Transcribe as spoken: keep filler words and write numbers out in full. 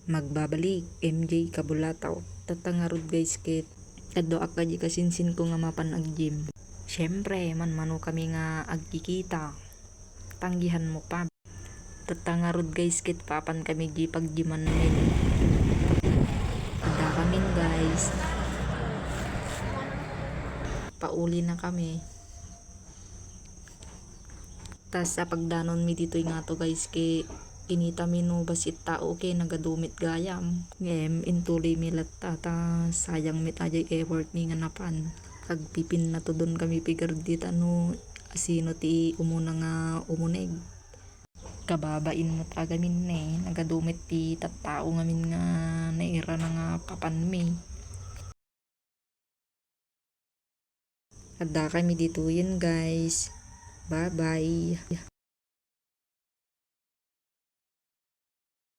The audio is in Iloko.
Magbabalik, M J Kabulataw. Tatta ngarud, guys, ket adda ak kadi kasinsinko nga mapan ag-gym. Siyempre, manmano kami nga agkikita. Tanggihan mo pa. Tatta ngarud, guys, ket papan kami di pag-gyman min. Adda kamin, guys. Pauli na kami. Tas apagdanonmi ditoy ngato, guys, ket kinitami no bassit tao ket nagadu met gayam. Ngem intuloymi latta ta sayang met a diay effort mi nga napan. Agpipinnatudon kami pigardi ta no asino ti umuna nga umuneg. Kababain met a gamin ne, nagadu met ti tattao ngamin nga nairana nga papanmi. Adda kami ditoyen, guys. Bye-bye.